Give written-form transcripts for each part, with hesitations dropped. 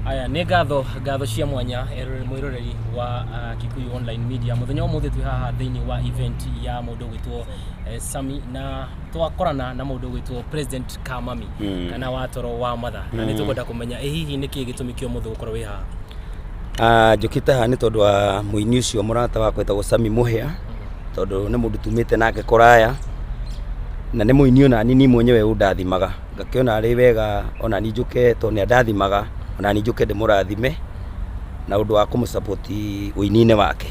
Aya nĩ ngatho ngatho cia mwanya mwĩroreri wa Kikuyu Online Media. Mũthenya wa ũmũthĩ twĩ haha thĩinĩ wa event ya mũndũ ũgwĩtwo Sami, na twakorana na mũndũ ũgwĩtwo President Kamami kana Watoro wa Matha, na nĩ tũkwenda kũmenya ĩ hihi nĩkĩ gĩtũmi kĩa ũmũthĩ gũkorwo wĩ haha. Njũkĩte haha nĩ tondũ wa mũini ũcio mũrata wakwa wĩtagwo Sami Mũhĩa, tondũ nĩ mũndũ tumĩte nake kũraya, na nĩ mũini ona niĩ mwenyewe ũndathimaga. Ngakĩona arĩ wega ona niĩ njũke tondũ nĩ andathimaga, ona niĩ njũke ndĩmũrathime na ũndũ wa kũmũ support ũini-inĩ wake.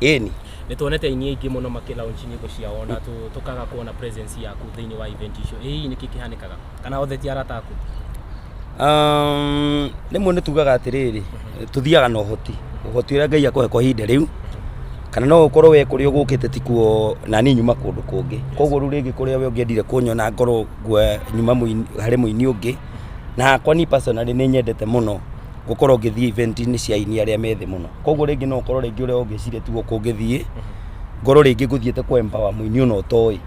Ĩni. Nĩ tuonete aini aingĩ mũno makĩ launch nyĩmbo ciao na tũkaga kuona presence yaku thĩinĩ wa event icio. Ĩ hihi nĩkĩ kĩhanĩkaga? Kana othe ti arata aku? Rĩmwe nĩ tugaga atĩrĩrĩ, tũthiaga na ũhoti, ũhoti ũrĩa Ngai akũhe kwa ihinda rĩu, kana no ũkorwo we kũrĩa ũgũkĩte tikuo na niĩ nyuma kũndũ kũngĩ. Koguo rĩu rĩngĩ kũrĩa we ũngĩendire kũnyona ngorwo nyuma harĩ mũini ũngĩ, na hakwa niĩ personally nĩ nyendete mũno gũkorwo ngĩthiĩ event-inĩ cia aini arĩa me thĩ mũno. Koguo rĩngĩ no ũkorwo rĩngĩ ũrĩa ũngĩciria tiguo kũngĩthiĩ, ngorwo rĩngĩ ngũthiĩte kũ empower mũini ona ũtoĩ.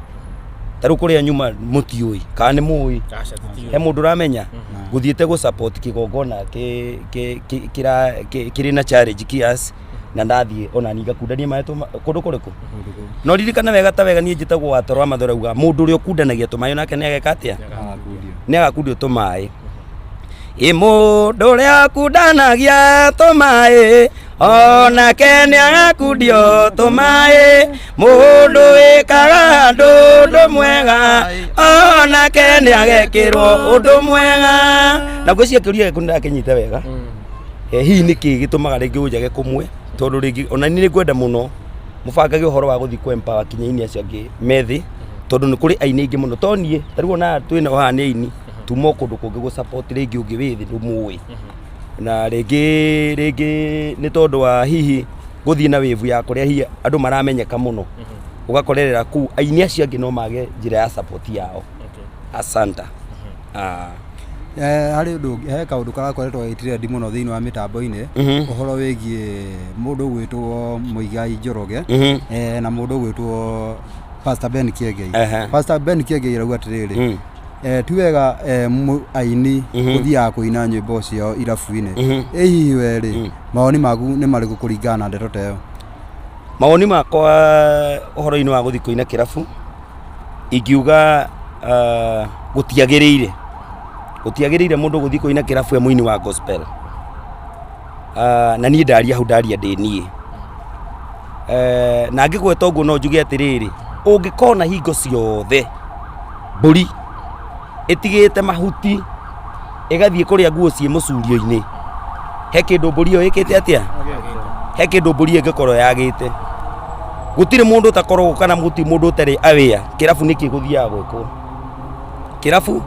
Ta rĩu kũrĩa nyuma mũtiũĩ kana nĩ mũĩ? Aca, tũtiũĩ. He mũndũ ũramenya ngũthiĩte gũ support kĩgongona kĩrĩ na challenge kiasi, na ndathiĩ ona niĩ ngakundania maĩ kũndũ kũrĩkũ. No ririkana wega ta wega niĩ njĩtagwo Watoro wa Matho, rauga mũndũ ũrĩa ũkundanagia tũmaĩ onake nĩ ageka atĩa? Nĩ agakundio tũmaĩ. Ĩ mũndũ ũrĩa ũkundanagia tũmaĩ onake nĩ agakundio tũmaĩ, mũndũ wĩkaga andũ ũndũ mwega onake nĩ agekĩrwo ũndũ mwega. Na ngwĩciria kĩũria gĩaku nĩndakĩnyita wega. Hihi nĩkĩ gĩtũmaga rĩngĩ ũnjage kũmwe? Tondũ rĩngĩ ona niĩ nĩngwenda mũno mũbangage ũhoro wa gũthiĩ kũ empower kinya aini acio angĩ me thĩ, tondũ nĩ kũrĩ aini aingĩ mũno to niĩ. Ta rĩu ona twĩ nao haha nĩ aini tuma o kũndũ kũngĩ gũ support rĩngĩ ũngĩ wĩ thĩ ndũmũĩ, na rĩngĩ nĩ tondũ wa hihi gũthiĩ na wave ya kũrĩa hihi andũ maramenyeka mũno, ũgakorerera kũu aini acio angĩ no mage njĩra ya support yao. Asanta. Harĩ ũndũ ũngĩ, he kaũndũ karakoretwo gagĩ trend mũno thĩinĩ wa mĩtambo-inĩ, ũhoro wĩgiĩ mũndũ ũgwĩtwo Mũigai Njoroge na mũndũ ũgwĩtwo Pastor Ben Kiengei. Pastor Ben Kiengei arauga atĩrĩrĩ, ti wega aini gũthiaga kũina nyĩmbo ciao irabu-inĩ. Ĩ hihi we rĩ, mawoni maku nĩ marĩkũ kũringana na ndeto ta ĩyo? Mawoni makwa ũhoro-inĩ wa gũthiĩ kũina kĩrabu, ingiuga gũtiagĩrĩire, gũtiagĩrĩire mũndũ gũthiĩ kũina kĩrabu e mũini wa gospel. Na niĩ ndaria hau ndaria ndĩ niĩ. Na ngĩgweta ũguo no njuge atĩrĩrĩ, ũngĩkona hingo ciothe mbũri ĩtigĩte mahuti ĩgathiĩ kũrĩa nguo ciĩ mũcurio-inĩ, he kĩndũ mbũri ĩyo ĩkĩte atĩa? He kĩndũ mbũri ĩyo ĩngĩkorwo yagĩte. Gũtirĩ mũndũ ũtakoragwo kana gũtirĩ mũndũ ũtarĩ aware kĩrabu nĩkĩ gũthiaga gwĩkwo. Kĩrabu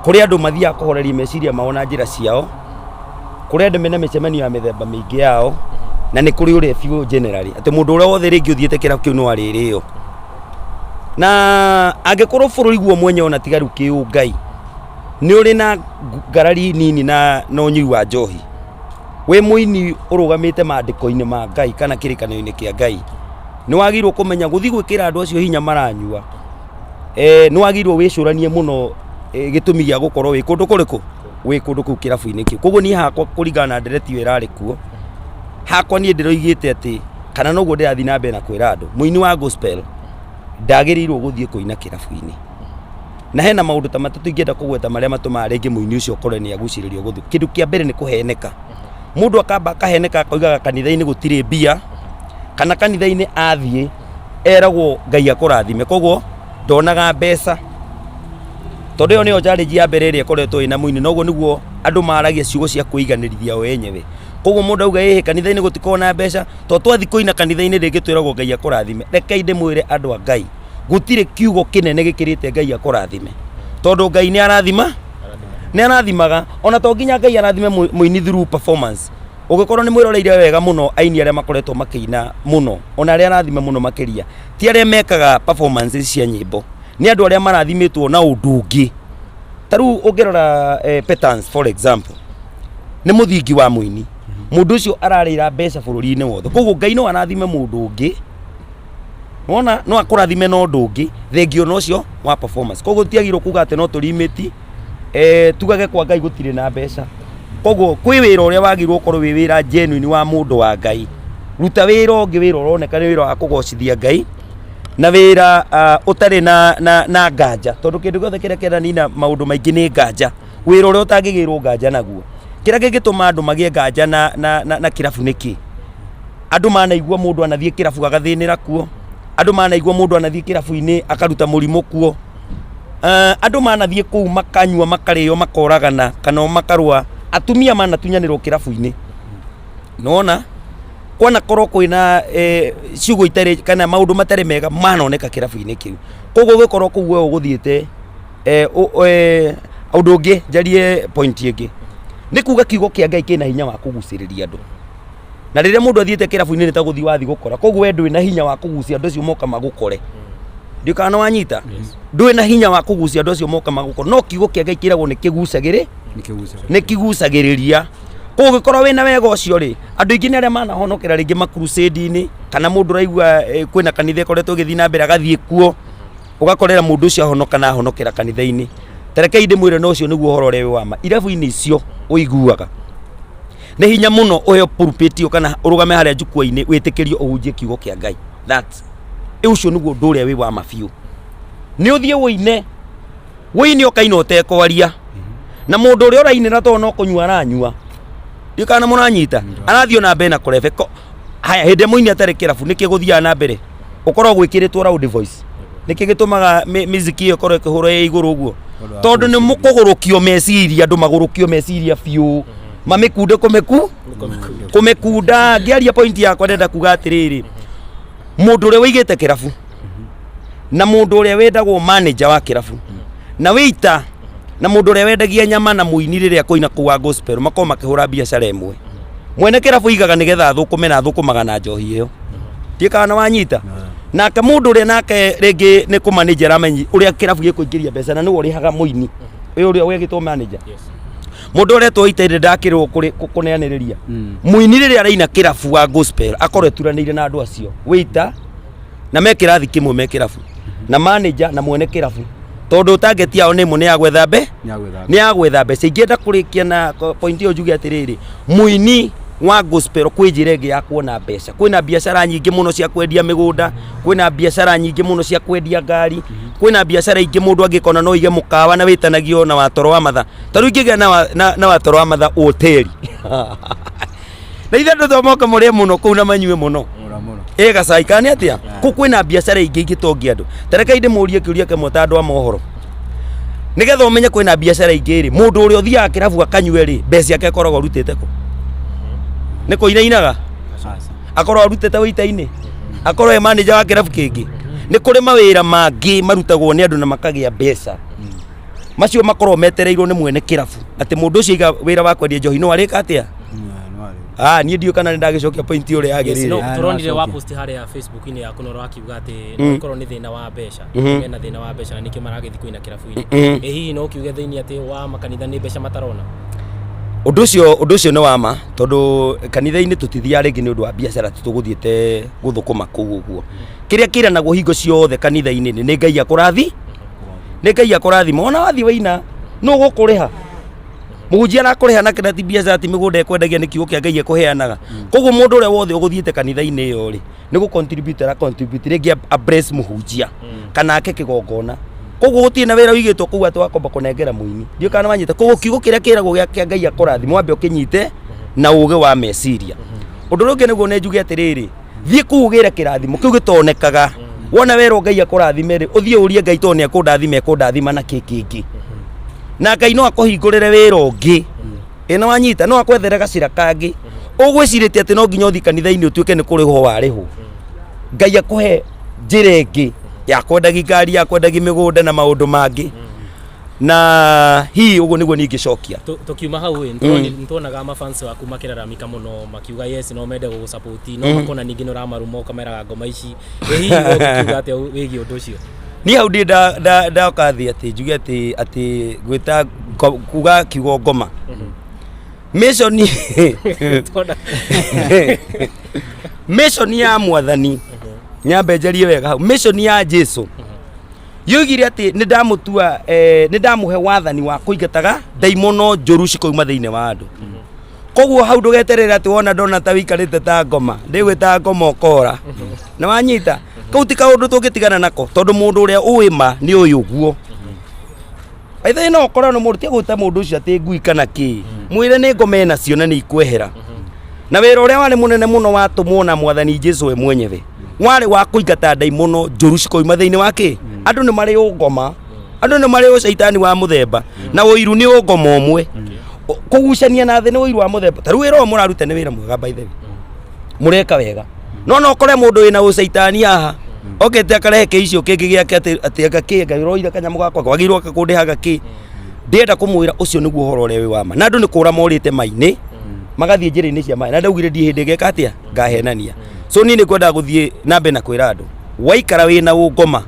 kũrĩ andũ mathiaga kũhoreria meciria mao na njĩra ciao, kũrĩ andũ mena mĩcemanio ya mĩthemba mĩingĩ yao, na nĩ kũrĩ ũrĩa biũ generally atĩ mũndũ ũrĩa wothe rĩngĩ ũthiĩte kĩrabu kĩu no arĩrĩo. Na angĩkorwo bũrũri guo mwenyewe ona tiga rĩu kĩũngai nĩ ũrĩ na ngarari nini na ũnyui wa njohi, wĩ mũini ũrũgamĩte maandĩko-inĩ ma Ngai kana kĩrĩkanĩro-inĩ kĩa Ngai, nĩ wagĩrĩirwo kũmenya gũthiĩ gwĩkĩra andũ acio hinya maranyua, nĩ wagĩrĩirwo wĩcũranie mũno gĩtũmi gĩa gũkorwo wĩ kũndũ kũrĩkũ, wĩ kũndũ kũu kĩrabu-inĩ kĩu. Koguo niĩ hakwa kũringana na ndereti ĩyo ĩrarĩ kuo, hakwa niĩ ndĩroigĩte atĩ, kana noguo ndĩrathiĩ na mbere na kwĩra andũ, mũini wa gospel ndagĩrĩirwo gũthiĩ kũina kĩrabu-inĩ. Na hena maũndũ ta matatũ ingĩenda kũgweta marĩa matũmaga rĩngĩ mũini ũcio ũkorwe nĩ agucĩrĩrio gũthiĩ. Kĩndũ kĩa mbere nĩ kũheneka. Mũndũ akamba akaheneka akoigaga kanitha-inĩ gũtirĩ mbia, kana kanitha-inĩ athiĩ eragwo Ngai akũrathime, koguo ndonaga mbeca. Tondũ ĩyo nĩyo challenge ya mbere ĩrĩa ĩkoretwo ĩna mũini, na ũguo nĩguo andũ maragia ciugo cia kwĩiganĩrithia o enyewe. Koguo mũndũ auga ĩhĩ kanitha-inĩ gũtikoragwo na mbeca, to twathiĩ kũina kanitha-inĩ rĩngĩ twĩragwo Ngai akũrathime. Rekei ndĩmwĩre andũ a Ngai, gũtirĩ kiugo kĩnene gĩkĩrĩte Ngai akũrathime, tondũ Ngai nĩ arathima, nĩ arathimaga. Ona to nginya Ngai arathime mũini through performance. Ũngĩkorwo nĩ mwĩroreire wega mũno aini arĩa makoretwo makĩina mũno, ona arĩa arathime mũno makĩria ti arĩa mekaga performances cia nyĩmbo, nĩ andũ arĩa marathimĩtwo na ũndũ ũngĩ. Ta rĩu ũngĩrora Petans for example, nĩ mũthingi wa mũini, mũndũ ũcio ararĩra mbeca bũrũri-inĩ wothe. Koguo Ngai no arathime mũndũ ũngĩ, wona no akũrathime na ũndũ ũngĩ thengia ona ũcio wa performance. Koguo tiagĩrĩirwo kuga atĩ no tũrimĩti Tugage kwa Ngai gũtirĩ na mbeca. Koguo kwĩ wĩra ũrĩa wagĩrĩirwo ũkorwo wĩ wĩra genuine wa mũndũ wa Ngai. Ruta wĩra ũngĩ, wĩra ũroneka nĩ wĩra wa kũgocithia Ngai na wĩra ũtarĩ na nganja, tondũ kĩndũ gĩothe kĩrĩa kĩranina maũndũ maingĩ nĩ nganja. Wĩra ũrĩa ũtangĩgĩrwo nganja naguo. Kĩrĩa kĩngĩtũma andũ magĩe nganja na kĩrabu nĩ kĩ? Andũ manaigua mũndũ anathiĩ kĩrabu agathĩnĩra kuo, andũ manaigua mũndũ anathiĩ kĩrabu-inĩ akaruta mũrimũ kuo. Andũ manathiĩ kũu makanyua, makarĩo, makoragana kana makarũa. Atumia manatunyanĩrwo kĩrabu-inĩ. Nĩwona? Kwanakorwo kwĩna ciugo itarĩ kana maũndũ matarĩ mega manoneka kĩrabu-inĩ kĩu. Koguo ũgĩkorwo kũu we ũgũthiĩte ũndũ ũngĩ njarie point ĩngĩ nĩ kuga kiugo kĩa Ngai kĩna hinya wa kũgucĩrĩria andũ. Na rĩrĩa mũndũ athiĩte kĩrabu-inĩ nĩ ta gũthiĩ wathiĩ gũkora, koguo we ndũrĩ na hinya wa kũgucia andũ acio moka magũkore. Ndiũĩ kana nĩ wanyita? Ndũrĩ na hinya wa kũgucia andũ acio moka magũkore, no kiugo kĩa Ngai kĩragwo nĩ kĩgucagĩrĩ, nĩ kĩgucagĩrĩria. Koguo ũngĩkorwo wĩna wega ũcio rĩ, andũ aingĩ nĩ arĩa manahonokera rĩngĩ makrusade-inĩ, kana mũndũ ũraigua kwĩna kanitha ĩkoretwo ĩgĩthiĩ na mbere agathiĩ kuo, ũgakorera mũndũ ũcio ahonoka na ahonokera kanitha-inĩ. Ta rekei ndĩmwĩre na ũcio nĩguo ũhoro ũrĩa wĩ wa ma. Irabu-inĩ icio ũiguaga nĩ hinya mũno ũheo pulpit ĩyo kana ũrũgame harĩa njukwa-inĩ wĩtĩkĩrio ũhunjie kiugo kĩa Ngai. That ũcio nĩguo ũndũ ũrĩa wĩ wa ma biũ. Nĩ ũthiĩ ũine, ũine ũkaina ũtekwaria, na mũndũ ũrĩa ũrainĩra tondũ no kũnyua aranyua, ndiũĩ kana mũranyita, arathiĩ ona mbere na kũrebe. Haya, hĩndĩ ĩrĩa mũini atarĩ kĩrabu nĩkĩ gũthiaga na mbere? Ũkoragwo gwĩkĩrĩtwo loud voice. Nĩkĩ gĩtũmaga miziki ĩyo ĩkorwo ĩkĩhũrwo ĩ igũrũ ũguo? Tondũ nĩ mũkũgũrũkio meciria, andũ magũrũkio meciria biũ, mamĩkunde kũmĩkunda. Ngĩaria point yakwa ndĩrenda kuga atĩrĩrĩ, mũndũ ũrĩa ũigĩte kĩrabu na mũndũ ũrĩa wendagwo manager wa kĩrabu na wĩita na mũndũ ũrĩa wendagia nyama na mũini rĩrĩa kũina kũu wa gospel makorwo makĩhũra biacara ĩmwe. Mwene kĩrabu aigaga nĩgetha athũkũme na athũkũmaga na njohi ĩyo. Ndiũĩ kana nĩ wanyita. Nake mũndũ ũrĩa nake rĩngĩ nĩ kũmanage aramenyi ũrĩa kĩrabu gĩkũingĩria mbeca na nĩwe ũrĩhaga mũini ũyũ ũrĩa wegĩtwo manager. Mũndũ ũrĩa etwo ita ndakĩrwo kũneanĩrĩria. Mũini rĩrĩa araina kĩrabu wa gospel akorwo eturanĩire na andũ acio wĩita na me kĩrathi kĩmwe me kĩrabu na manager na mwene kĩrabu, tondũ target yao nĩ ĩmwe, nĩ ya gwetha mbe nĩ ya gwetha mbeca. Ingĩenda kũrĩkia na point ĩyo njuge atĩrĩrĩ, mũini wa gospel kwĩ njĩra ĩngĩ ya kuona mbeca. Kwĩna biacara nyingĩ mũno cia kwendia mĩgũnda, kwĩna biacara nyingĩ mũno cia kwendia ngari, kwĩna biacara ingĩ mũndũ angĩkona no aige mũkawa na wĩtanagio na watoro wa matha. Ta rĩu ingĩgĩa na watoro wa matha hoteli na ithe andũ moke mũrĩe mũno kũu na manyue mũno ĩ gacai kana nĩ atĩa? Kũu kwĩna biacara ingĩ ingĩtongia andũ. Ta rekei ndĩmũrie kĩũria kĩmwe ta andũ a mohoro, nĩgetha ũmenye kwĩna biacara ingĩ rĩ, mũndũ ũrĩa ũthiaga kĩrabu akanyue rĩ, mbeca ciake akoragwo arutĩte kũ? Nĩ kũinainaga akorwo arutĩte wĩita-inĩ, akorwo e manager wa kĩrabu kĩngĩ. Nĩ kũrĩ mawĩra mangĩ marutagwo nĩ andũ na makagĩa mbeca, macio makorwo metereirwo nĩ mwene kĩrabu atĩ mũndũ ũcio aiga wĩra wa kwendia njohi no arĩka atĩa. Niĩ ndiũĩ kana nĩ ndagĩcokia point ũrĩa Yes, no, yagĩrĩire. Tũronire wa Nĩwacokia. post harĩa Facebook-inĩ yaku na ũrakiuga atĩ no ĩkorwo nĩ thĩna wa mbeca, mena thĩna wa mbeca na nĩkĩo maragĩthiĩ kũina kĩrabu-inĩ. Ĩ hihi no ũkiuge thĩinĩ atĩ wa makanitha nĩ mbeca matarona? Ũndũ ũcio nĩ wa ma, tondũ kanitha-inĩ tũtithiaga rĩngĩ nĩ ũndũ wa biacara, tũgũthiĩte gũthũkũma kũu ũguo. Kĩrĩa kĩranagwo hingo ciothe kanitha-inĩ nĩ Ngai akũrathi, nĩ Ngai akũrathima. Ona wathiĩ waina nũ ũgũkũrĩha? Mũhunjia arakũrĩha na kĩrĩa ti biacara, ti mĩgũnda ĩkwendagia, nĩ kiugo kĩa Ngai ekũheanaga. Koguo mũndũ ũrĩa wothe ũgũthiĩte kanitha-inĩ ĩyo rĩ, nĩ gũ contribute ara contribute rĩngĩ a bless mũhunjia kana ake kĩgongona. Koguo gũtirĩ na wĩra ũigĩtwo kũu atĩ wakomba kũnengera mũini. Ndiũĩ kana wanyita. Koguo kiugo kĩrĩa kĩragwo kĩa Ngai akũrathima wambe ũkĩnyite na ũgĩ wa meciria. Ũndũ ũrĩa ũngĩ nĩguo nĩ njuge atĩrĩrĩ, thiĩ kũu ũgĩre kĩrathimo kĩu gĩtonekaga. Wona werwo Ngai akũrathime rĩ, ũthiĩ ũrie Ngai tondũ nĩ ekũndathima, ekũndathima na kĩ kĩngĩ, na Ngai no akũhingũrĩre wĩra ũngĩ. Ĩ nĩ wanyita? No akwethere gacĩra kangĩ ũgwĩcirĩtie atĩ no nginya ũthiĩ kanitha-inĩ ũtuĩke nĩ kũrĩhwo warĩhwo. Ngai akũhe njĩra ĩngĩ ya kwendagi ngari, ya kwendagi mĩgũnda na maũndũ mangĩ, na hihi ũguo nĩguo niĩ ingĩcokia. Tũkiuma hau ĩ, nĩtuonaga mafans waku makĩraramika mũno makiuga yes, no mende gũgũsupport, no makona ningĩ nĩ ũramaruma ũkameraga ngoma ici. Ĩ hihi we ũngĩkiuga atĩa wĩgiĩ ũndũ ũcio? Niĩ hau ndirĩ ndoka thĩ atĩ njuge atĩ gwĩta kuga kiugo ngoma mission. Mission ya Mwathani, nyambe njarie wega hau, mission ya Jesu. Yoigire atĩ nĩ ndamũtua, nĩ ndamũhe wathani wa kũingataga ndaimono njũru cikoima thĩinĩ wa andũ. Koguo hau ndũgeterere atĩ wona ndona ta wĩikarĩte ta ngoma, ndĩgwĩta ngoma ũkora. Nĩ wanyita? Kau ti kaũndũ tũngĩtigana nako, tondũ mũndũ ũrĩa ũĩ ma nĩ ũĩ ũguo. By the way, no ũkorwo nĩ mũndũ, tiga gwĩta mũndũ ũcio atĩ ngui kana kĩ. Mwĩre nĩ ngoma enacio na nĩ ikwehera. Na wĩra ũrĩa warĩ mũnene mũno watũmwo na Mwathani Jesu we mwenyewe warĩ wa kũingata ndaimono njũru cikoima thĩinĩ wa kĩ. Andũ nĩ marĩ ũngoma, andũ nĩ marĩ ũcaitani wa mũthemba, na ũiru nĩ ũngoma ũmwe. Kũgucania na thĩ nĩ ũiru wa mũthemba. Ta rĩu wĩra ũyũ mũraruta nĩ wĩra mwega, by the way, mũreka wega, no no ũkore mũndũ wĩna ũcaitani haha okĩte akarehe kĩicio kĩngĩ gĩake atĩ atĩ anga kĩ anga ũroire kanyamũ gakwa kwagĩrĩirwo kũndĩhaga kĩ. Ndĩrenda kũmwĩra ũcio nĩguo ũhoro ũrĩa wĩ wa ma, na andũ nĩ kũra morĩte mai-inĩ magathiĩ njĩra-inĩ cia maĩ, na ndaugire ndiĩ hĩndĩ ngeka atĩa ngahenania. So niĩ nĩ kwendaga gũthiĩ na mbere na kwĩra andũ, waikara wĩna ũngoma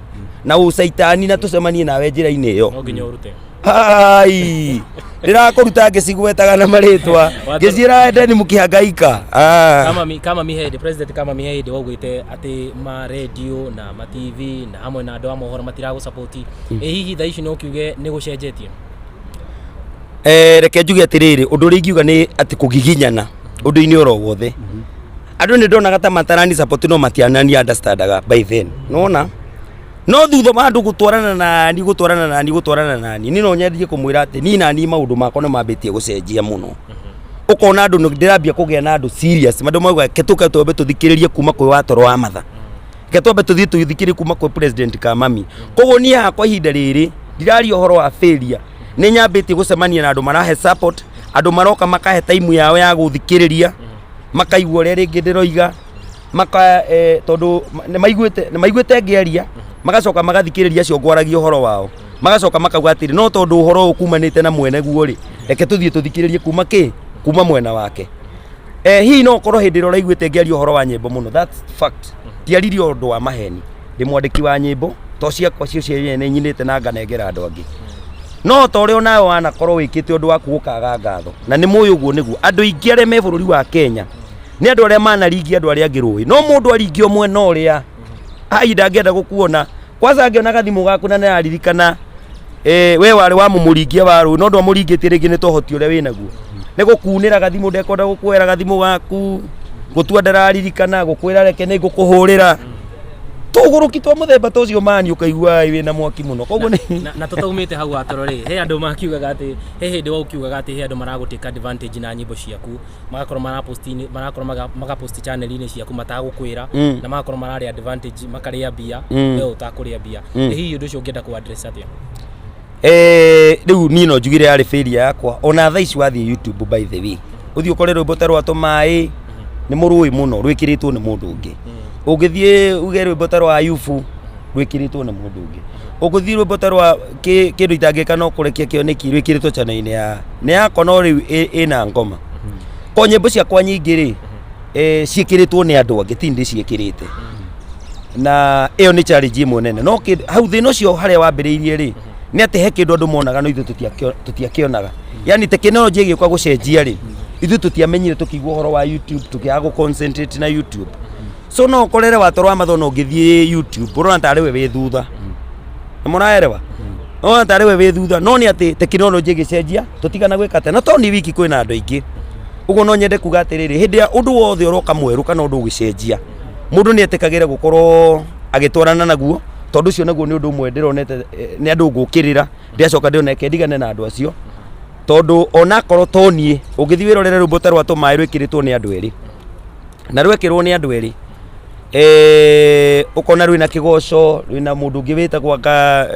na ũcaitani na tũcemanie nawe njĩra-inĩ ĩyo, No nginya ũrute. Ai, ndĩrakũruta ngĩcigwetaga na marĩtwa, ngĩciĩra endeni mũkĩhangaika. Ah. Kama mihende president, kama mihende waugĩte atĩ ma radio na ma TV na hamwe na andũ a mohoro matiragũ-support. Ĩ hihi thaa ici no kiuge nĩ gũcenjetie? Reke njuge atĩrĩrĩ, ũndũ ũrĩa ingiuga nĩ atĩ kũgiginyana ũndũ-inĩ oro wothe, andũ nĩ ndonaga ta matarani support, no matianani understandaga by then, nona no thutha wa andũ gũtwarana nani, gũtwarana nani, gũtwarana nani, niĩ no nyendie kũmwĩra atĩ niĩ nani maũndũ makwa nĩ mambĩtie gũcenjia mũno. Ũkona andũ ndĩrambia kũgĩa na andũ serious, andũ mauga reke tũke twambe tũthikĩrĩrie kuma kwĩ watoro wa matha, reke twambe tũthiĩ tũthikĩrĩrie kuma kwĩ president Kamami. Koguo niĩ haha kwa ihinda rĩrĩ ndiraria ũhoro wa failure, nĩ nyambĩtie gũcemania na andũ marahe support, andũ maroka makahe time yao ya gũthikĩrĩria, makaigua ũrĩa rĩngĩ ndĩroiga, maka tondũ nĩ maiguĩte ngĩaria, magacoka magathikĩrĩria acio ngwaragia ũhoro wao, magacoka makauga atĩrĩ, no tondũ ũhoro ũyũ kumanĩte na mwene guo rĩ, reke tũthiĩ tũthikĩrĩrie kuma kĩ, kuma mwena wake. Hihi no ũkorwo hĩndĩ ĩrĩa ũraiguĩte ngĩaria ũhoro wa nyĩmbo mũno, that's fact, ndiaririe ũndũ wa maheni, ndĩ mwandĩki wa nyĩmbo, to ciakwa cio cia nĩ nyinĩte na nganengera andũ angĩ, no ta ũrĩa onawe wanakorwo wĩkĩte ũndũ waku gũkaga ngatho, na nĩ mũĩ ũguo nĩguo andũ aingĩ arĩa me bũrũri wa Kenya nĩ andũ arĩa manaringia andũ arĩa angĩ rũĩ, no mũndũ aringio mwena ũrĩa ai ndangĩenda gũkuona kwanza, angĩona gathimũ gaku na nĩararirikana we warĩ wa mũmũringia wa rũĩ, no ndwamũringĩtie rĩngĩ nĩ tohoti ũrĩa wĩnaguo, nĩ gũkunĩra gathimũ, ndekwenda gũkuoera gathimũ gaku, gũtua ndararirikana, gũkwĩra reke nĩ ngũkũhũrĩra, tũgũrũki twa mũthemba ta ũcio mani, ũkaigua ai wĩna mwaki mũno, koguo nĩ Na tũtaumĩte hau watoro rĩ, he andũ makiugaga atĩ he hĩndĩ waukiugaga atĩ he andũ maragũtake advantage na nyĩmbo ciaku, magakorwo maraposti, marakorwo magaposti channel-inĩ ciaku matagũkwĩra, na magakorwo mararĩa advantage, makarĩa mbia, we ũtakũrĩa mbia. Ĩ hihi ũndũ ũcio ũngĩenda kũ address atĩa? Rĩu niĩ no njugire yarĩ failure yakwa. Ona thaa ici wathiĩ YouTube, by the way, ũthiĩ ũkore rwĩmbo ta rwa tũmaĩ nĩ mũrũĩ mũno rwĩkĩrĩtwo nĩ mũndũ ũngĩ, ũngĩthiĩ uge rwĩmbo ta rwa Ayubu rwĩkĩrĩtwo nĩ mũndũ ũngĩ, ũngĩthiĩ rwĩmbo ta rwa kĩndũ itangĩka no kũrekia kĩoneki rwĩkĩrĩtwo channel-inĩ ya nĩ yakwa, no rĩu ĩna ngoma ko nyĩmbo ciakwa nyingĩ rĩ, ciĩkĩrĩtwo nĩ andũ angĩ, ti ndĩciĩkĩrĩte, na ĩyo nĩ challenge ĩmwe nene. No hau thĩna ũcio harĩa wambĩrĩirie rĩ, nĩ atĩ he kĩndũ andũ monaga no ithuĩ tũtiakĩonaga, yani tekinoronjĩ ĩgĩũka gũcenjia rĩ, ithuĩ tũtiamenyire, tũkĩigua ũhoro wa YouTube, tũkĩaga gũ concentrate na YouTube. So no ũkorere watoro wa mathono, ũngĩthiĩ YouTube ũrona tarĩ we wĩ thutha, nĩ mũraerewa, ũrona tarĩ we wĩ thutha, no nĩ atĩ tekinoronjĩ ĩgĩcenjia tũtigana gwĩka atĩa, na to nĩ wiki kwĩna andũ aingĩ ũguo. No nyende kuga atĩrĩrĩ, hĩndĩ ya ũndũ wothe ũroka mwerũ kana ũndũ ũgĩcenjia, mũndũ nĩ etĩkagĩre gũkorwo agĩtwarana naguo, tondũ ũcio naguo nĩ ũndũ ũmwe ndĩronete, nĩ andũ ngũkĩrĩra, ndĩracoka ndĩrona reke ndigane na andũ acio, tondũ onakorwo to niĩ, ũngĩthiĩ wĩrorere rwĩmbo ta rwa tũmaĩ rwĩkĩrĩtwo nĩ andũ erĩ, na rwekĩrwo nĩ andũ erĩ, ũkona rwĩna kĩgoco, rwĩna mũndũ ũngĩ wĩtagwo anga,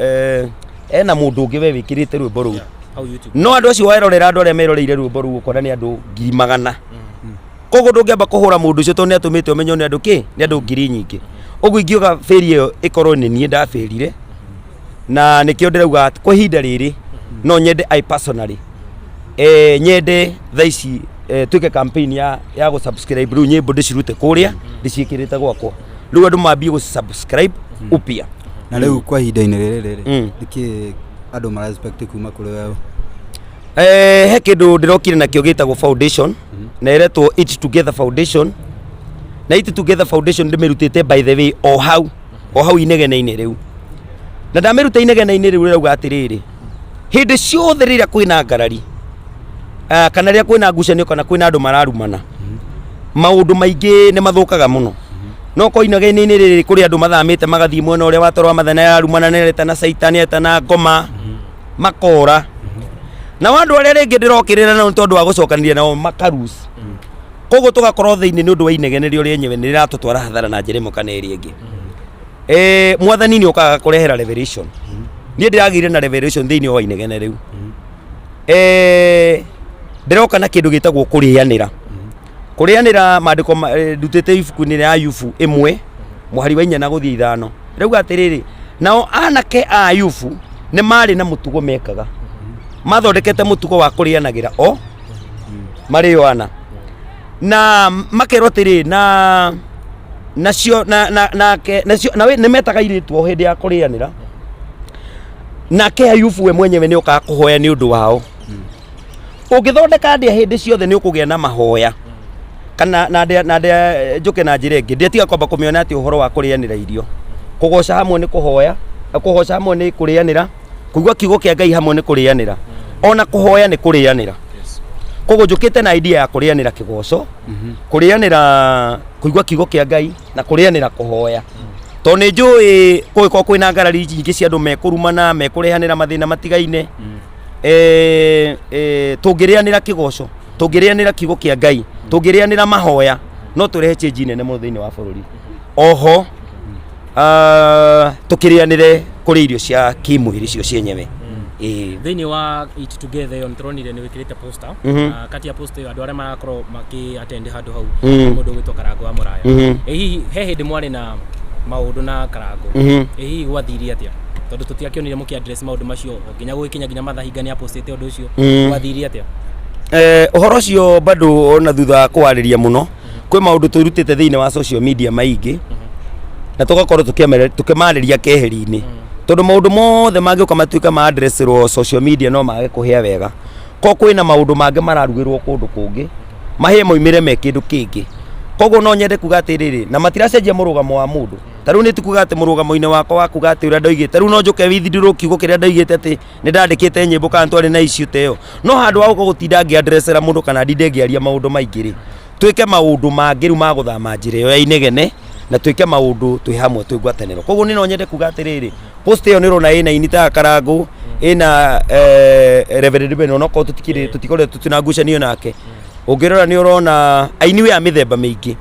ena mũndũ ũngĩ we wĩkĩrĩte rwĩmbo rũu hau YouTube. No andũ acio werorera, andũ arĩa meroreire rwĩmbo rũu, ũkona nĩ andũ 100,000. Koguo ndũngĩamba kũhũra mũndũ ũcio tondũ nĩ atũmĩte ũmenyo nĩ andũ kĩ, nĩ andũ ngiri nyingĩ. Ũguo ingiuga bĩri ĩyo ĩkorwo nĩ niĩ ndabĩrire, na nĩkĩo ndĩrauga atĩ kwa ihinda rĩrĩ no nyende, I personally, nyende thaa ici twĩke campaign ya gũ subscribe rĩu nyĩmbo ndĩcirute kũrĩa ndĩciĩkĩrĩte gwakwa, rĩu andũ mambie gũ subscribe upya. Na rĩu kwa ihinda-inĩ rĩrĩ rĩrĩ, nĩkĩ andũ mara expect kuma kũrĩ wewe? He kĩndũ ndĩrokire nakĩo gĩtagwo foundation, na ĩretwo Eat Together Foundation. Na Eat Together Foundation ndĩmĩrutĩte, by the way, o hau o hau inegene-inĩ rĩu. Na ndamĩruta inegene-inĩ rĩu rĩrauga atĩrĩrĩ, hĩndĩ ciothe rĩrĩa kwĩna ngarari, kana rĩrĩa kwĩna ngucanio kana kwĩna andũ mararumana, maũndũ maingĩ nĩ mathũkaga mũno. No ko inegene-inĩ rĩrĩ kũrĩ andũ mathamĩte magathiĩ mwena ũrĩa wa toro wa mathana yarumana nĩ na caitani etana ngoma makora. Nao andũ arĩa rĩngĩ ndĩrokĩrĩra nao nĩ tondũ wa gũcokanĩria nao makarus. Koguo tũgakorwo thĩinĩ nĩ ũndũ wa inegene rĩo rĩenyewe nĩ rĩratũtwara hathara na njĩra ĩmwe kana ĩrĩa ĩngĩ. Mwathani nĩ okaga kũrehera revelation. Niĩ ndĩragĩire na revelation thĩinĩ wa inegene rĩu. Ndĩroka na kĩndũ gĩtagwo kũrĩanĩra. Kũrĩanĩra maandĩko ndutĩte ibuku-inĩ rĩa Ayubu 1 mũhari wa 4 na gũthiĩ 5. Rĩuga atĩrĩrĩ, nao anake a Ayubu nĩ marĩ na mũtugo mekaga. Mathondekete mũtugo wa kũrĩanagĩra o marĩ o ana. Na makerwo atĩrĩ, na nacio na na nake nacio na nĩ metaga airĩtu o hĩndĩ ya kũrĩanĩra. Nake Ayubu we mwenyewe nĩ okaga kũhoya nĩ ũndũ wao. Ũngĩthondeka ndĩa hĩndĩ ciothe nĩ ũkũgĩa na mahoya. Kana na ndĩa na ndĩa njũke na njĩra ĩngĩ, ndĩa tiga kwamba kũmĩona atĩ ũhoro wa kũrĩanĩra irio. Kũgoca hamwe nĩ kũhoya, kũgoca hamwe nĩ kũrĩanĩra, kũigua kiugo kĩa Ngai hamwe nĩ kũrĩanĩra. Ona kũhoya nĩ kũrĩanĩra. Koguo njũkĩte na idea ya kũrĩanĩra kĩgoco, kũrĩanĩra kũigua kiugo kĩa Ngai na kũrĩanĩra kũhoya. Tondũ nĩ njũĩ kũngĩkorwo kwĩna ngarari nyingĩ cia andũ mekũrumana, mekũrehanĩra mathĩna matigaine, tũngĩrĩanĩra kĩgoco, tũngĩrĩanĩra kiugo kĩa Ngai, tũngĩrĩanĩra mahoya, no tũrehe change nene mũno thĩinĩ wa bũrũri. Oho tũkĩrĩanĩre kũrĩa irio cia kĩmwĩrĩ cio cienyewe. Thĩinĩ wa Eat Together ĩyo nĩtũronire nĩ wĩkĩrĩte poster. Kati ya poster ĩyo andũ arĩa marakorwo makĩ attend handũ hau, mũndũ ũgwĩtwo Karango wa Mũraya. Hihi he hĩndĩ mwarĩ na maũndũ na Karango? Hihi gwathire atĩa? Tondũ tũtiakĩonire mũkĩ address maũndũ macio nginya gũgĩkinya nginya Mathahinga nĩ apostĩte ũndũ ũcio. Gwathire atĩa? Ũhoro ũcio bado ona thutha wa kũwarĩria mũno, kwĩ maũndũ twĩrutĩte thĩinĩ wa social media maingĩ, na tũgakorwo tũkĩmarĩria keheri-inĩ, tondũ maũndũ mothe mangĩũka matuĩke ma addressirwo social media no mage kũhĩa wega. Ko kwĩna maũndũ mangĩ mararugĩrwo kũndũ kũngĩ, mahĩe moimĩre me kĩndũ kĩngĩ. Koguo no nyende kuga atĩrĩrĩ, na matiracenjia mũrũgamo wa mũndũ. Ta rĩu nĩ tikuga atĩ mũrũgamo-inĩ wakwa wa kuga atĩ ũrĩa ndoigĩte, rĩu no njũke withdraw kiugo kĩrĩa ndoigĩte atĩ nĩ ndandĩkĩte nyĩmbo kana twarĩ na issue ta ĩyo. No handũ ha gũka gũtinda ngĩandressera mũndũ kana ndinde ngĩaria maũndũ maingĩ rĩ, twĩke maũndũ mangĩ rĩu ma gũthama njĩra ĩyo ya inegene, na twĩke maũndũ twĩ hamwe twĩ ngwatanĩro. Koguo niĩ no nyende kuga atĩrĩrĩ, post ĩyo nĩ ũrona ĩna ini ta Karangũ, ĩna Reverend Ben, onokorwo tũtikĩrĩ tũtikoretwo twĩna ngucanio nake. Ũngĩrora nĩ ũrona aini we a mĩthemba mĩingĩ.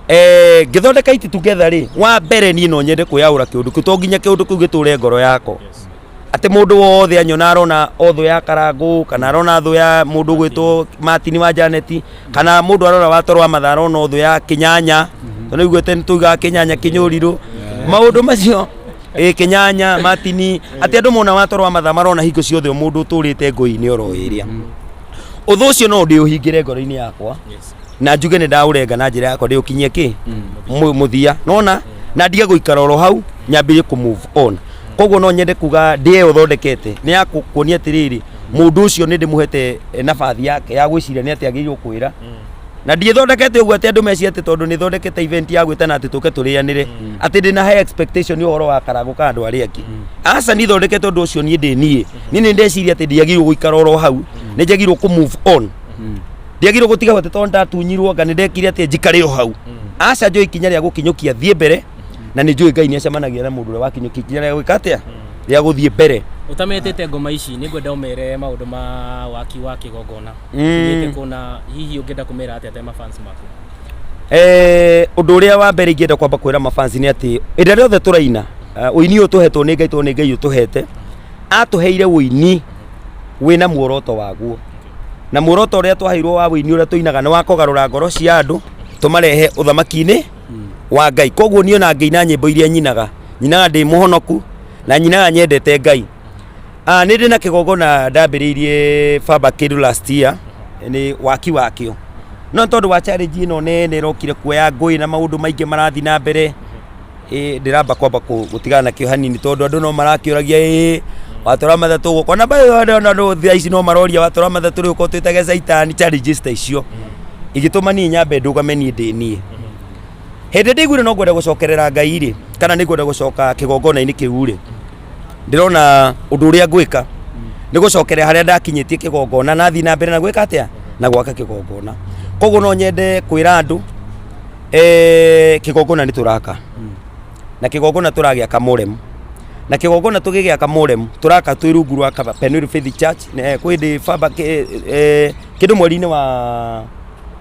Ngĩthondeka Eat Together rĩ, wa mbere niĩ no nyende kwĩyaũra kĩũndũ kĩu, to nginya kĩũndũ kĩu gĩtũre ngoro yakwa. Atĩ mũndũ wothe anyona arona o thũ ya Karangũ, kana arona thũ ya mũndũ ũgwĩtwo Martin wa Janet, kana mũndũ arora wa Toro wa Mathaa arona thũ ya Kĩnyanya, tondũ nĩaiguĩte nĩtugaga Kĩnyanya kĩnyũrirũ. Maũndũ macio, Kĩnyanya, Martin, atĩ andũ mona wa Toro wa Mathaa marona hingo ciothe o mũndũ ũtũrĩte ngũi-inĩ oro ĩrĩa. Ũthũ ũcio no ndĩũhingĩre ngoro-inĩ yakwa, na njuge nĩ ndaũrenga na njĩra yakwa ndĩũkinyie kĩ mũthia, nona na ndige gũikara oro hau, nyambĩrĩrie kũ move on. Koguo no nyende kuga ndĩe ĩyo thondekete nĩ ya kuonia atĩrĩrĩ, mũndũ ũcio nĩ ndĩmũhete nabathi yake ya gwĩciria nĩ atĩa agĩrĩirwo kwĩra. Na ndiĩthondekete ũguo atĩ andũ mecirie atĩ tondũ nĩ thondekete event ya gwĩtana atĩ tũke tũrĩanĩre, atĩ ndĩna high expectation ũhoro wa Karangũ kana andũ arĩa angĩ. Aca, niĩ thondekete ũndũ ũcio niĩ ndĩ niĩ. Niĩ nĩ ndeciria atĩ ndiagĩrĩirwo gũikara oro hau, nĩ njagĩrĩirwo kũ move on. Ndiagĩrĩirwo gũtiga atĩ tondũ ndatunyirwo anga nĩ ndekire atĩ njikare o hau. Aca, njũĩ ikinya rĩa gũkinyũkia thiĩ mbere, na nĩ njũĩ Ngai nĩ acemanagia na mũndũ ũrĩa wakinyũkia ikinya rĩa gwĩka atĩa, rĩa gũthiĩ mbere. Ũtametĩte ngoma ici, nĩ ngwenda ũmere maũndũ ma waki wa kĩgongona. Thiĩte kũna, hihi ũngĩenda kũmera atĩa ta mafans maku? Ũndũ ũrĩa wa mbere ingĩenda kwamba kwĩra mafans nĩ atĩ ĩrĩa rĩothe tũraina, ũini ũyũ tũhetwo nĩ Ngai, tondũ nĩ Ngai ũtũhete, atũheire ũini wĩna muoroto waguo. Na muoroto ũrĩa twaheirwo wa ũini ũrĩa tũinaga nĩ wa kũgarũra ngoro cia andũ, tũmarehe ũthamaki-inĩ wa Ngai. Koguo niĩ ona ngĩina nyĩmbo iria nyinaga, nyinaga ndĩ mũhonoku na nyinaga nyendete Ngai. Nĩ ndĩ na kĩgongona ndambĩrĩirie baba kĩndũ last year, nĩ waki wakĩo. No tondũ wa challenge ĩno nene ĩrokire kuoya ngũĩ na maũndũ maingĩ marathiĩ na mbere, ndĩramba kwamba gũtigana nakĩo hanini, tondũ andũ no marakĩũragia, watũra mathatũ gũkũ na andũ thaa ici no maroria watũra mathatũ rĩu ũkorwo twĩtage caitani. Challenges ta icio igĩtũma niĩ nyambe ndũgame niĩ ndĩ niĩ. Hĩndĩ ndaiguire no ngwenda gũcokerera Ngai rĩ, kana nĩ ngwenda gũcoka kĩgongona-inĩ kĩu rĩ, Ndĩrona ũndũ ũrĩa ngwĩka nĩ gũcokerera harĩa ndakinyĩtie kĩgongona na thiĩ na mbere na gwĩka atĩa na gwaka kĩgongona. Koguo no nyende kwĩra andũ kĩgongona nĩ tũraka, na kĩgongona tũragĩaka Mũremu, na kĩgongona tũgĩgĩaka Mũremu tũraka twĩ rungu rwa Penuel Faith Church. Kwĩ hĩndĩ baba kĩndũ mweri-inĩ wa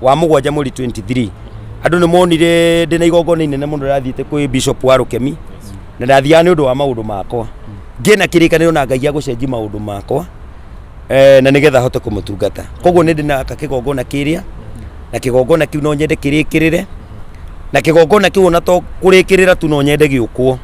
7 mweri 23 andũ nĩ monire ndĩna igongona inene mũno ndathiĩte kwĩ Bishop wa Rũkemi, na ndathiaga nĩ ũndũ wa maũndũ makwa, ngĩna kĩrĩkanĩro na Ngai gĩa gũcenjia maũndũ makwa na nĩgetha hote kũmũtungata. Koguo nĩ ndĩnaka kĩgongona kĩrĩa, na kĩgongona kĩu no nyende kĩrĩkĩrĩre, na kĩgongona kĩu ona to kũrĩkĩrĩra tu, no nyende gĩũkwo.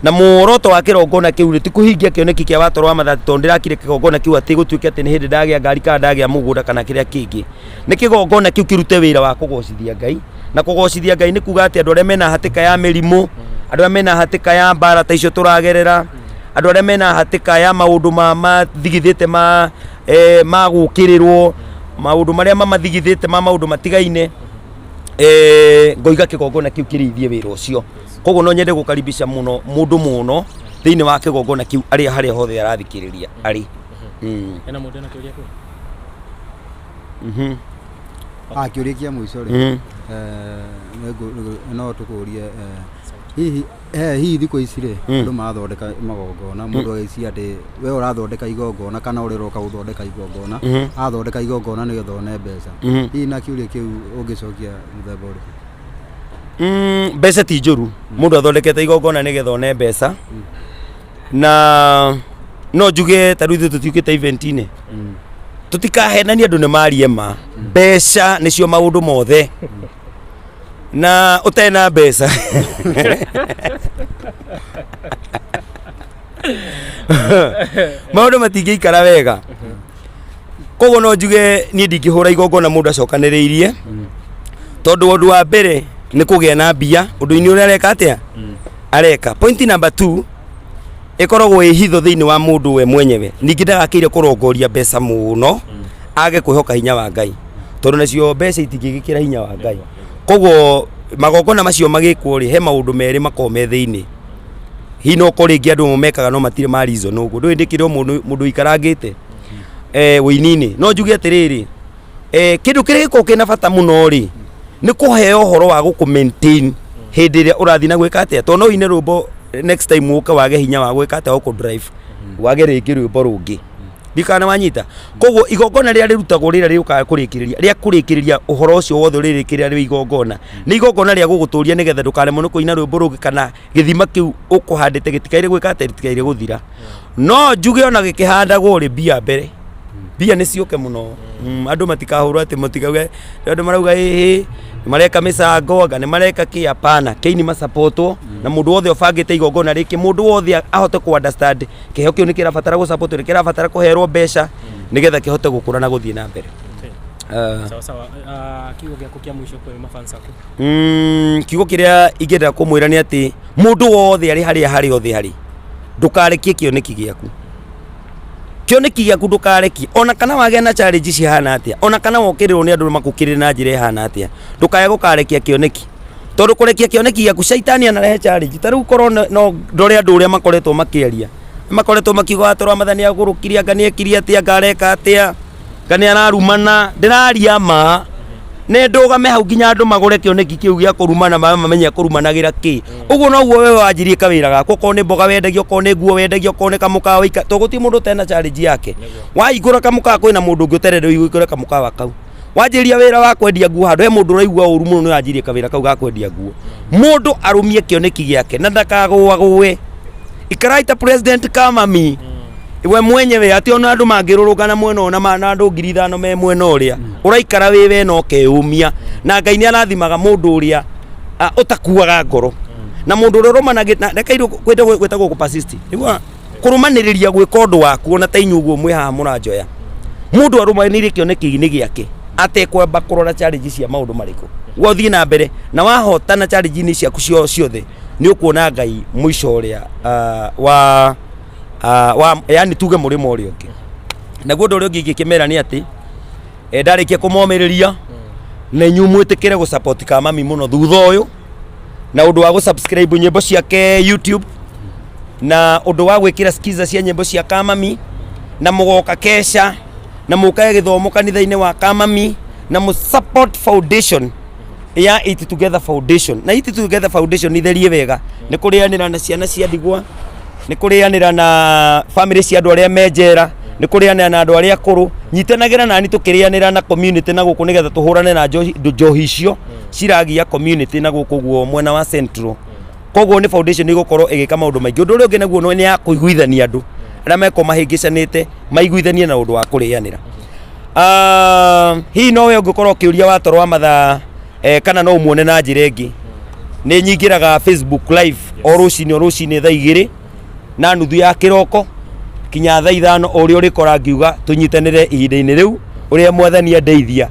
Na muoroto wa kĩgongona kĩu rĩ, ti kũhingia kĩoneki kĩa watoro wa mathati, tondũ ndĩrakire kĩgongona kĩu atĩ gũtuĩke atĩ nĩ hĩndĩ ndagĩa ngari kana ndagĩa mũgũnda kana kĩrĩa kĩngĩ. Nĩ kĩgongona kĩu kĩrute wĩra wa kũgocithia Ngai, na kũgocithia Ngai nĩ kuga atĩ andũ arĩa mena hatĩka ya mĩrimũ, andũ arĩa mena hatĩka ya mbara ta icio tũragerera, andũ arĩa mena hatĩka ya maũndũ ma mathigithĩte ma gũkĩrĩrwo, maũndũ marĩa mamathigithĩte ma maũndũ matigaine, ngoiga kĩgongona kĩu kĩrĩithie wĩra ũcio. Koguo no nyende gũkaribisha mũno mũndũ mũno thĩinĩ wa kĩgongona kĩu arĩa harĩa hothe arathikĩrĩria arĩ. Hena mũndũ ena kĩũria kĩu? Ah, kĩũria kĩa mũico rĩ, no tũkũrie, hihi thikũ ici rĩ, andũ marathondeka magongona, mũndũ agĩciria atĩ we ũrathondeka igongona kana ũrĩa ũroka gũthondeka igongona athondeka igongona nĩgetha one mbeca. Hihi na kĩũria kĩu ũngĩcokia mũthemba ũrĩkũ? Mbeca ti njũru. Mũndũ athondekete igongona nĩgetha one mbeca, na no njuge ta rĩu ithuĩ tũtiũkĩte event-inĩ, tũtikahenanie, andũ nĩ marie ma mbeca nĩcio maũndũ mothe, na ũtarĩ na mbeca maũndũ matingĩikara wega. Koguo no njuge niĩ ndingĩhũra igongona mũndũ acokanĩrĩirie, tondũ ũndũ wa mbere nĩ kũgĩa na mbia ũndũ-inĩ ũrĩa areka atĩa areka. Point number 2 ĩkoragwo ĩ hitho thĩinĩ wa mũndũ we mwenyewe. Ningĩ ndagakĩire kũrongoria mbeca mũno age kwĩhoka hinya wa Ngai, tondũ nacio mbeca itingĩgĩkĩra hinya wa Ngai. Koguo magongona macio magĩkwo rĩ, he maũndũ merĩ makoragwo me thĩinĩ. Hihi no korwo rĩngĩ andũ mekaga no matirĩ ma reason ũguo, ndũĩ ndĩkĩrĩ o mũndũ ũikarangĩte ũini-inĩ. No njuge atĩrĩrĩ, kĩndũ kĩrĩa gĩkoragwo kĩna bata mũno rĩ, nĩ kũheo ũhoro wa gũkũ maintain hĩndĩ ĩrĩa ũrathiĩ na gwĩka atĩa, tondũ no ũine rwĩmbo next time ũke wage hinya wa gwĩka atĩa, wa gũkũ drive wage rĩngĩ rwĩmbo rũngĩ ndikana wanyita. Koguo igongona rĩrĩa rĩrutagwo rĩrĩa rĩũkaga kũrĩkĩrĩria rĩa kũrĩkĩrĩria ũhoro ũcio wothe ũrĩrĩkĩrĩra rĩ igongona, nĩ igongona rĩa gũgũtũria nĩgetha ndũkaremwo nĩ kũina rwĩmbo rũngĩ, kana gĩthima kĩu ũkũhandĩte gĩtikaire gwĩka atĩa, gĩtikaire gũthira. No njuge ona gĩkĩhandagwo rĩ, mbia mbere, mbia nĩ ciũke mũno. Andũ matikahũrwo atĩ mũtikauge andũ marauga ĩhĩ nĩ mareka mĩcango, anga nĩ mareka kĩ. Hapana, kĩini masapotwo na mũndũ wothe ũbangĩte igongona rĩkĩ, mũndũ wothe ahote kũ understand kĩheo kĩu nĩ kĩrabatara gũsapotwo, nĩ kĩrabatara kũherwo mbeca nĩgetha kĩhote gũkũra na gũthiĩ na mbere. Sawa sawa. Kiugo gĩaku kĩa mũico kwĩ mafans aku? Kiugo kĩrĩa ingĩenda kũmwĩra nĩ atĩ mũndũ wothe arĩ harĩa harĩ othe harĩ, ndũkarekie kĩoneki gĩaku, kĩoneki gĩaku ndũkarekie, ona kana wagĩa na challenge cihana atĩa, ona kana wokĩrĩrwo nĩ andũ makũkĩrĩre na njĩra ĩhana atĩa, ndũkae gũkarekia kĩoneki, tondũ kũrekia kĩoneki gĩaku caitani anarehe challenge. Ta rĩu korwo no ndore andũ ũrĩa makoretwo makĩaria, makoretwo makiuga atĩ Ramadhani agũrũkirie, anga nĩekire atĩa, anga areka atĩa, anga nĩ ararumana. Ndĩraria ma nĩ ndũgame hau nginya andũ magũre kĩoneki kĩu gĩa kũrumana, mamenye kũrumanagĩra kĩ. Ũguo noguo wewe wanjirie kawĩra gaku, okorwo nĩ mboga wendagia, okorwo nĩ nguo wendagia, okorwo nĩ kamũkawa waika, tondũ gũtirĩ mũndũ ũtarĩ na challenge yake. Wahingũra kamũkawa kwĩna mũndũ ũngĩ ũtarenda ũhingũre kamũkawa kau. Wanjĩrĩria wĩra wa kwendia nguo handũ he mũndũ ũraigua ũru mũno nĩ wanjĩrĩria kawĩra kau ga kwendia nguo. Mũndũ arũmie kĩoneki gĩake na ndakagũagũe. Ikarai ta President Kamami we mwenyewe, atĩ ona andũ mangĩrũrũngana mwena ũyũ na andũ 5,000 me mwena ũrĩa ũraikara wĩ we na ũkeyũmia, na Ngai nĩ arathimaga mũndũ ũrĩa ũtakuaga ngoro na mũndũ ũrĩa ũrũmanagĩ na reke gwĩtagwo gũ persist, nĩguo kũrũmanĩrĩria gwĩka ũndũ waku. Ona ta inyuĩ ũguo mwĩ haha mũranjoya, mũndũ arũmanĩrĩrie kĩoneki-inĩ gĩake atekwamba kũrora challenge cia maũndũ marĩkũ, wathiĩ na mbere na wahotana challenge-inĩ ciaku ciothe, nĩ ũkuona Ngai mũico ũrĩa wa yani tuge mũrĩmo ũrĩa ũngĩ. Naguo ũndũ ũrĩa ũngĩ ingĩkĩmera nĩ atĩ ndarĩkia kũmomĩrĩria na inyuĩ mwĩtĩkĩre gũ support Kamami mũno thutha ũyũ na ũndũ wa gũ subscribe nyĩmbo ciake YouTube. Na ũndũ wa gwĩkĩra skiza cia nyĩmbo cia Kamami, na mũgoka kesha, na mũkage gĩthomo kanitha-inĩ wa Kamami, na mũ support foundation ya Eat Together Foundation. Na Eat Together Foundation itherie wega nĩ kũrĩanĩra na ciana cia ndigwa, nĩ kũrĩanĩra na family cia andũ arĩa me njera, nĩ kũrĩanĩra na andũ arĩa akũrũ. Nyitanagĩra nani tũkĩrĩanĩra na community na gũkũ, nĩgetha tũhũrane na njohi icio ciragia community na gũkũ guo mwena wa Central. Koguo nĩ foundation ĩgũkorwo ĩgĩka maũndũ maingĩ. Ũndũ ũrĩa ũngĩ naguo nĩ ya kũiguithania andũ arĩa meko mahĩngĩcanĩte, maiguithanie na ũndũ wa kũrĩanĩra. Hihi nowe ũngĩkorwo ũkĩũria wa toro wa mathaa, kana no ũmuone na njĩra ĩngĩ, nĩ nyingĩraga Facebook live o rũcinĩ, o rũcinĩ 2:30 ya kĩroko kinya thaa 5, o ũrĩa ũrĩkora ngiuga tũnyitanĩre ihinda-inĩ rĩu ũrĩa Mwathani andeithia.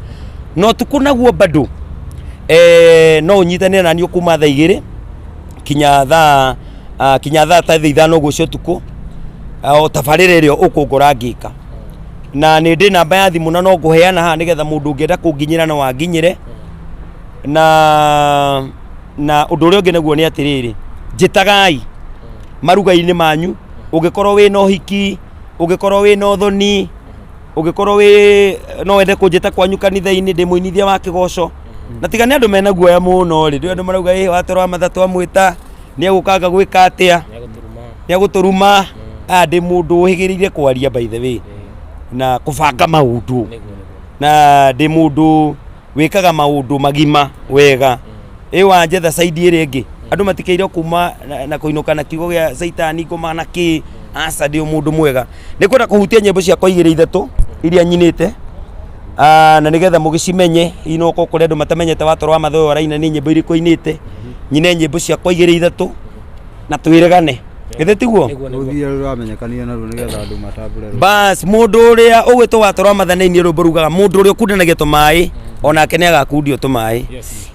No tukũ naguo bado, no ũnyitanĩre naniĩ kuma thaa 2 kinya thaa kinya thaa ta 5:00 ũguo cia ũtukũ, o tabarĩra ĩrĩa ũkũngora ngĩka. Na nĩ ndĩ namba ya thimũ na no ngũheana haha, nĩgetha mũndũ ũngĩenda kũnginyĩra no anginyĩre. Na ũndũ ũrĩa ũngĩ naguo nĩ atĩrĩrĩ, njĩtagai maruga-inĩ manyu. Ũngĩkorwo wĩna ũhiki, ũngĩkorwo wĩna ũthoni, ũngĩkorwo wĩ no wende kũnjĩta kwanyu kanitha-inĩ, ndĩ mũinithia wa kĩgoco. Na tiga nĩ andũ mena guoya mũno rĩ, ndĩ andũ marauga ĩ watoro wa matha twamwĩta nĩ egũkanga gwĩka atĩa, nĩ egũtũruma. Aya, ndĩ mũndũ ũhĩgĩrĩire kwaria, by the way, na kũbanga maũndũ, na ndĩ mũndũ wĩkaga maũndũ magima wega. Ĩ wanjetha side ĩrĩa ĩngĩ, andũ matikĩire kuma na kũinũka na kiugo gĩa caitani ngoma na kĩ. Aca, ndĩ mũndũ mwega. Nĩ kwenda kũhutia nyĩmbo ciakwa igĩrĩ ithatũ iria nyinĩte, na nĩgetha mũgĩcimenye. Hihi no ũkorwo kũrĩ andũ matamenyete watoro wa matha ũyũ araina nĩ nyĩmbo irĩkũ ainĩte. Nyine nyĩmbo ciakwa igĩrĩ ithatũ na twĩregane, githĩ tiguo? Nĩguo, nĩguo. Rũthiĩ rũramenyekanire naruo nĩgetha andũ matambũre. Bas, mũndũ ũrĩa ũgwĩtwo watoro wa matha nĩ rwĩmbo rugaga mũndũ ũrĩa ũkundanagia tũmaĩ onake nĩ agakundio tũmaĩ.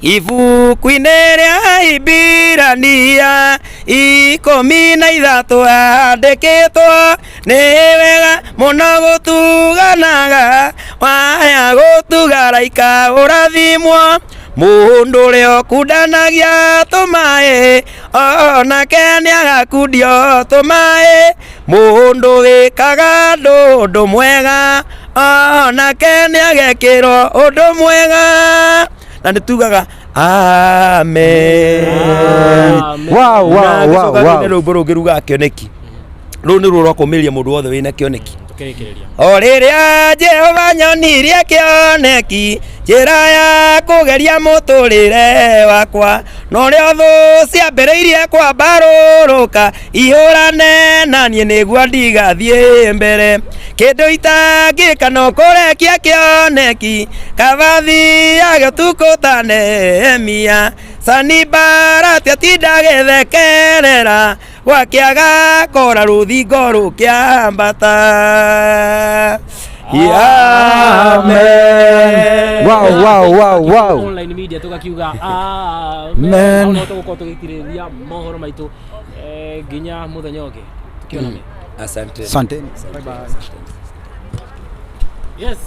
Ibuku-inĩ rĩa Ibirania 13 handĩkĩtwo nĩ wega mũno gũtuganaga, waya gũtuga raika ũrathimwo. Mũndũ ũrĩa ũkundanagia tũmaĩ onake nĩ agakundio tũmaĩ. Mũndũ wĩkaga andũ ũndũ mwega onake nĩ agekĩrwo ũndũ mwega. Na nĩ tugaga amen. Amen. Na ngĩcoka ngĩine rwĩmbo rũngĩ rugaga kĩoneki. Rũu nĩ ruo rwa kũmĩrĩria mũndũ wothe wĩna kĩoneki. Tũkĩrĩkĩrĩria. O rĩrĩa Jehova nyonirie kĩoneki, njĩra ya kũgeria mũtũrĩre wakwa, na ũrĩa thũ ciambĩrĩirie kwambarũrũka ihũrane na niĩ nĩguo ndigathiĩ mbere. Kĩndũ itangĩka no kũrekia kĩoneki, kaba thiage ũtukũ ta Nehemia. Sanibalati atinda agĩthekerera, gwakĩaga kora rũthingo rũkĩambata. Amen. Wow. Online media tugakiuga amen. Men. Hau no tũgũkorwo tũgĩtirĩria mohoro maitũ, nginya mũthenya ũngĩ tukionane. Asante. Asante. Bye bye. Yes.